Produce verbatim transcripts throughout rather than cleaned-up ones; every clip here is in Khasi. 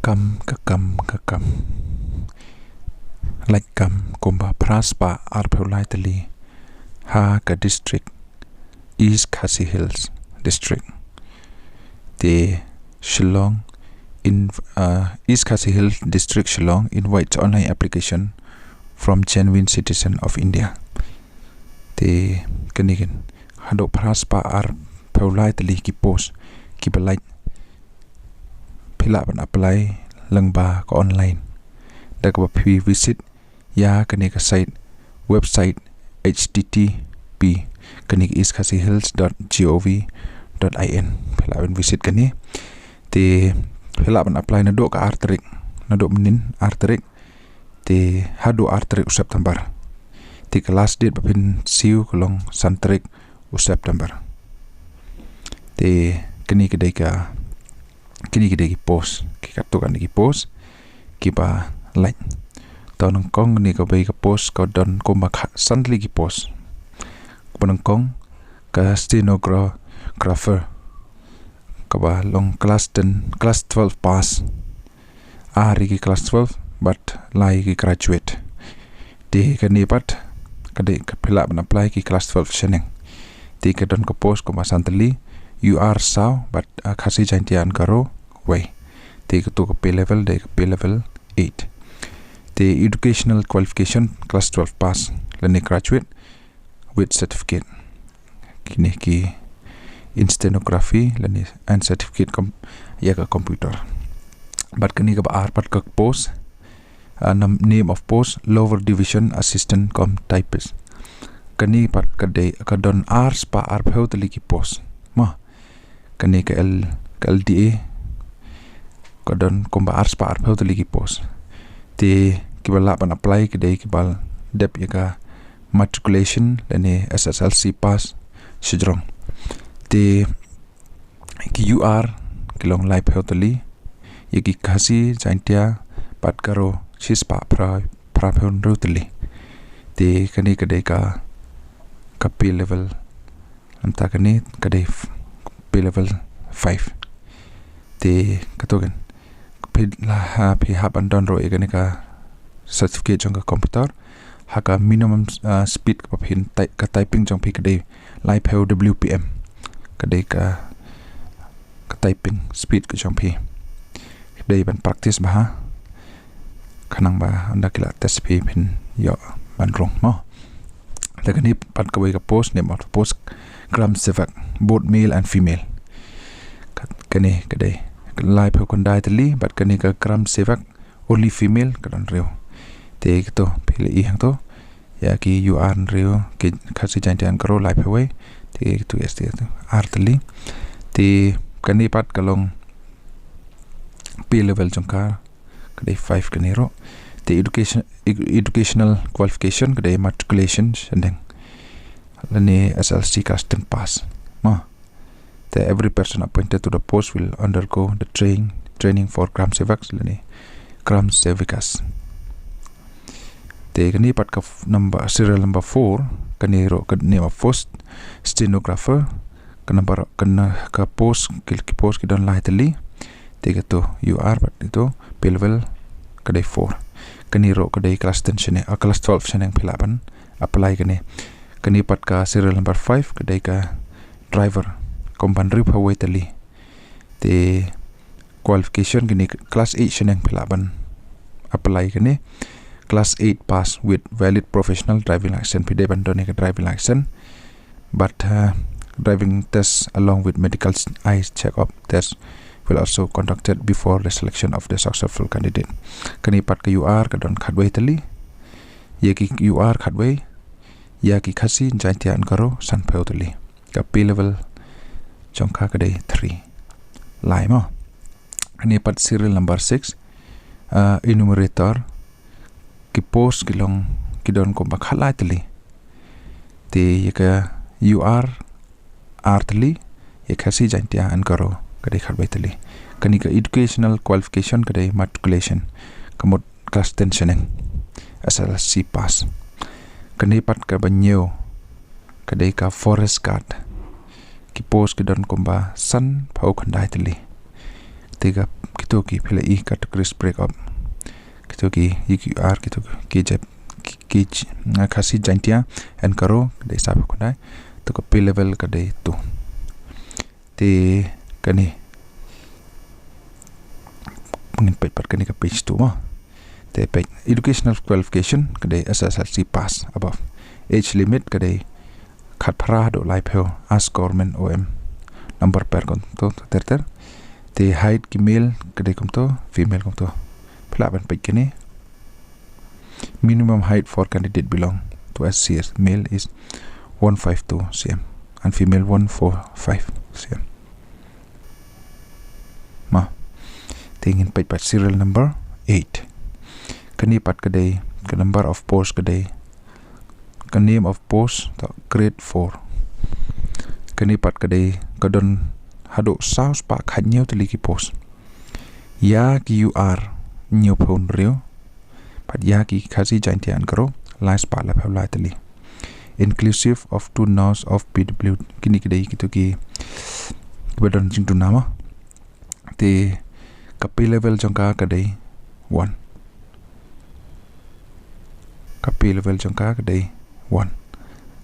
kam, ka kam, ka kam. Lait kam kumba phra spah arphew lai tylli ha ka district East Khasi Hills District. Te Shillong in, uh, East Khasi Hills District, Shillong invites online application from genuine citizen of India. Te kane kan haduh phra spah arphew lai tylli ki post kiba lait. Phi lah ban apply lyngba ka online da kaba phi visit ïa kane ka site, website, H T T P, kane ka east khasi hills dot gov dot in. Phi lah ban visit kane. Te phi lah ban apply naduh ka ar tarik, naduh mynnin ar tarik, te haduh ar tarik u September. Te ka last date ba phin siew ka long san tarik u September. Te kane ka dei ka, kine ki dei ki post, ki katto katne ki post kiba lait. Te nyngkong kane kawei ka post ka don kumba kha-, san tylli ki post. Kaba nyngkong ka stenographer, kaba long class ten, class twelve pass. Ar ïa ki class twelve bad lai ïa ki graduate. Te kane pat ka dei, ka phi lah ban apply ki class twelve shaneng. Te ka don ka post kumba san tylli, U R saw bad, uh, Khasi Jaintia and Garo wei. Te kato ka pay level dei ka pay level eight. Te educational qualification class twelve pass lane graduate with certificate. Kine ki in stenography lane and certificate com-, ïa ka computer. Bad kane kaba ar pat ka post, uh, nam-, name of post, lower division assistant cum typist. Kane pat ka dei, ka don ar spah arphew tylli ki post. Mo, kane ka L-, ka L D A ka don kumba ar spah arphew tylli ki post. Te kiba lah ban apply ki dei kiba dep ïa ka matriculation lane S S L C pass shajrong. Te ki U R ki long laiphew tylli, ïa ki Khasi Jaintia bad Garo shispah phra, phraphew hynriew tylli. Te kane ka dei ka, ka pay level, namar kane ka dei f-, pay level five. Te kato kan phi lah, ha, phi hap ban don ruh ïa kane ka certificate jong ka computer. Ha ka minimum, uh, speed kaba phin ty-, ka typing jong phi ka dei laiphew W P M. Ka dei ka, ka typing speed ka jong phi. Ka dei ban practice bha, khnang ba ynda ki la test phi phin ïoh ban rung mo. Te kane pat kawei ka post, name of the post, Gram Sevak, both male and female. Ka-, kane ka dei laiphew khyndai tylli, bad kane ka Gram Sevak, only female, ka don hynriew. Te kato phi la ïohi hangto, ïa ki U R hynriew, ki Khasi Jaintia and Garo laiphew wei. Te kato S T kato ar tylli. Te kane pat ka long pay level jong ka, ka dei five kane ruh. Te education, ed-, educational qualification ka dei matriculation shaneng lane S L C class ten pass. Mo. Te every person appointed to the post will undergo the training, training for Gram Sevaks lane Gram Sevikas. Te kane pat ka f-, number, serial number four, kane ruh ka name of post, stenographer, ka number, ka na-, ka post, ki, ki post ki don lai tylli. Te kato U R bad kato pay level ka dei four. Kane ruh ka dei class ten shaneng, ah, class twelve shaneng phi lah ban apply kane. Kane pat ka serial number five ka dei ka driver, kumba hynriewphew wei tylli. Te qualification kane class eight shaneng phi lah ban apply kane. Class eight pass with valid professional driving license, phi dei ban don ïa ka driving license. But, uh, driving test along with medical s-, eye check-up test will also conducted before the selection of the successful candidate. Kane pat ka U R ka don khatwei tylli. Ïa ki U R khatwei, ïa ki Khasi Jaintia and Garo sanphew tylli. Ka pay level jong ka ka dei three. Lai mo. Kane pat serial number six, uh, enumerator, ki post ki long, ki don kumba khatlai tylli. Te ïa ka U R ar tylli, ïa Khasi Jaintia and Garo ka dei khatwei tylli. Kane ka educational qualification ka dei matriculation, ka mut class ten shaneng, S S L C pass. Kane pat kaba hynñiew ka dei ka forest guard. Ki post ki don kumba sanphew khyndai tylli. Te ka, ki Kito ki phi la i categories break up. Kito ki U R, kito ki J, ki, ki, nga Khasi Jaintia and Garo, ka dei sawphew khyndai. To ka pay level ka dei two. Te kane, ngin peit pat kane ka page two mo. Te peit educational qualification ka dei S S L C pass above. Age limit ka dei khatphra haduh laiphew as government O M. Number pair kumto ter ter. Te height ki male ka dei kumto, female kumto. Phi lah ban peit kane. Minimum height for candidate belong to S C male is one five two C M and female one four five C M. Ma. Te ngin peit pat serial number eight. Kane pat ka dei ka number of post ka dei ka name of post to grade four. Kane pat ka dei ka don haduh saw spah khathynñiew tylli ki post. Ïa ki U R hynñiewphew hynriew. Pat ïa ki Khasi Jaintia and Garo lai spah laiphew lai tylli. Inclusive of two nurse of P W. Kine ki dei kito ki, kiba don jingduna mo. Te ka pay level jong ka ka dei one. Ka pay level jong ka ka dei one.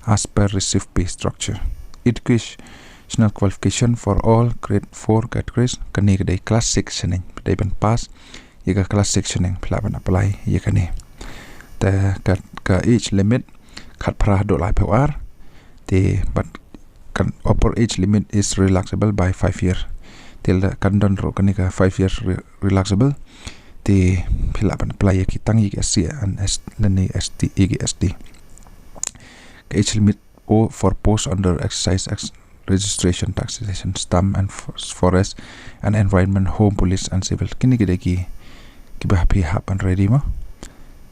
As per received pay structure. Educational qualification for all grade four categories. Kane ka dei class six shaneng. Dei ban pass ïa ka class six shaneng phi lah ban apply ïa kane. Te ka, ka age limit khatphra haduh laiphew ar. Te bad kan upper age limit is relaxable by five year. Te la kan don ruh kane ka five years re-, relaxable. Te phi lah ban apply ïa ki tang ïa ki S C and S-, lane S T, ïa ki S T. Ka age limit o for post under excise ex-, registration, taxation, stamp and f-, forest and environment, home, police and civil. Kine ki dei ki, kiba phi hap ban ready mo.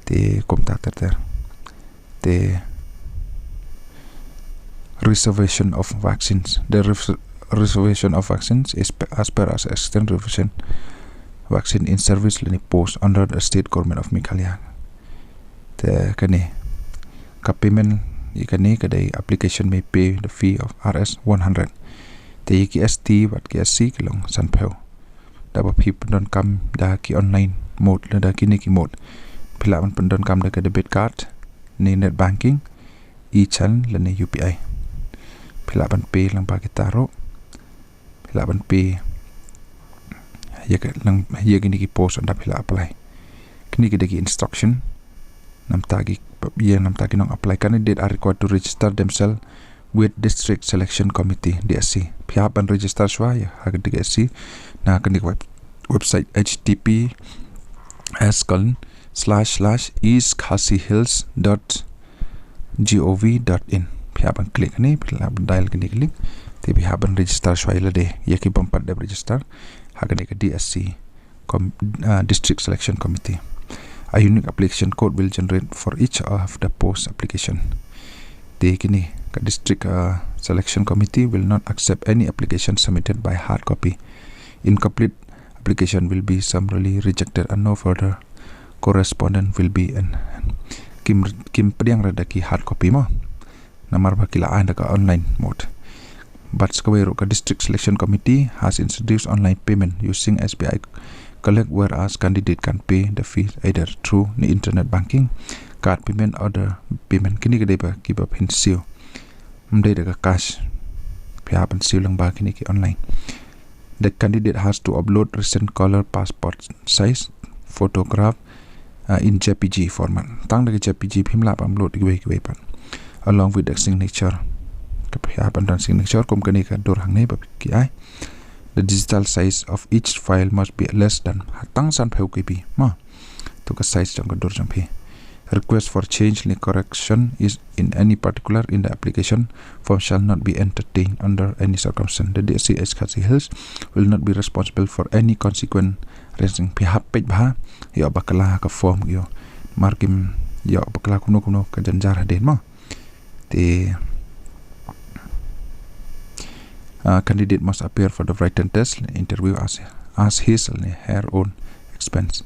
Te kumta ter ter. Te reservation of vaccines. The res-, reservation of vaccines is pe-, as per as extent reservation vaccine in service lane post under the state government of Meghalaya. Te kane ka payment ïa kane ka dei application may pay the fee of R S one hundred. Te ïa ki S T bad ki S C ki long sanphew. Da ba phi pyndonkam da ki online mode lane da kine ki mode. Phi lah ban pyndonkam da ka debit card, ne net banking, e-challan lane U P I. Phi lah ban pay lyngba kita ruh. Phi lah ban pay ïa ka lang, ïa kine ki post ynda phi lah apply. Kine ki dei ki instruction. Namta ki, ïa namta ki nong apply. Candidate are required to register themselves with District Selection Committee, D S C. Phi hap ban register shuwa ïa ha ka D S C na kane ka web-, website H T T P S colon slash slash East Khasi Hills dot gov dot in. Phi hap ban click hangne, phi hap ban dial kane ka link. Te phi hap ban register shuwa ïa lade ïa ki bym pat dep register ha kane ka D S C com-, uh, District Selection Committee. A unique application code will generate for each of the post application. Te kine ka District, uh, Selection Committee will not accept any application submitted by hard copy. Incomplete application will be summarily rejected and no further correspondence will be en-, kim, kim pdiang re da ki hard copy mo. Namar ba ki la ai da ka online mode. Bad sa kawei ruh ka District Selection Committee has introduced online payment using S B I Collect, whereas candidate can pay the fee either through the internet banking, card payment, other payment. Kine ki dei ba kiba phin siew. Ym dei da ka cash. Phi hap ban siew lyngba kine ki online. The candidate has to upload recent color passport size photograph, uh, in J P G format. Tang da ka J P G, phim lah ban upload kiwei kiwei pat. Along with the signature. Ka phi hap ban don signature kum kane ka dur hangne ba ki ai. The digital size of each file must be less than, tang sanphew K B. Ma. To ka size jong ka dur jong phi. Request for change lane correction is in any particular in the application form shall not be entertained under any circumstance. The D S C East Khasi Hills will not be responsible for any consequence arising. Phi hap peit bha ïoh bakla ka form ïoh. Namar kim ïoh bakla kumno kumno ka jynjar hadien mo. Te, uh, candidate must appear for the written test interview as, as his or her own expense.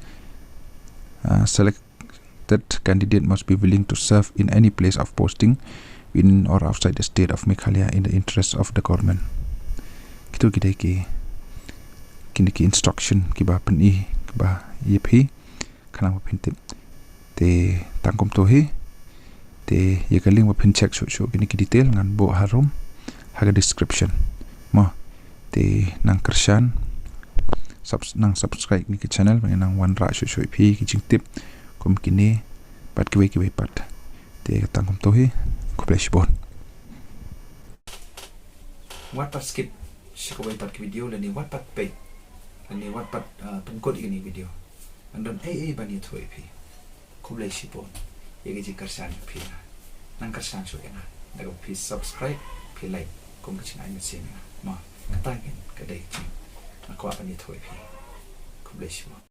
Uh, selected candidate must be willing to serve in any place of posting in or outside the state of Meghalaya in the interest of the government. Kito ki dei ki kine ki instruction kiba pyni kiba ïa phi khnang ba phin tip. Te tang kumto hi. Te ïa ka link ba phin check shuh shuh kine ki detail ngan buh harum ha ka description. Mo. Te nang kyrshan subs nang subscribe kine ki channel ba nang wanrah shuh shuh ïa phi ki jingtip kum kine bad kiwei kiwei pat. Te tang kumto hi. Khublei shibun. Wat pat skip sha kawei pat ka video lane wat pat peit lane wat pat pynkut ïa kane ka video. Ngan don ei ei ban ïathuh ïa phi. Khublei shibun ïa ka jingkyrshan jong phi ïa nga. Nang kyrshan shuh ïa nga da kaba phi subscribe, phi like kum ka jingai mynsiem ïa nga. Ma kata ngin ka dei ka jing nga kwah ban ïathuh ïa phi. Khublei shibun.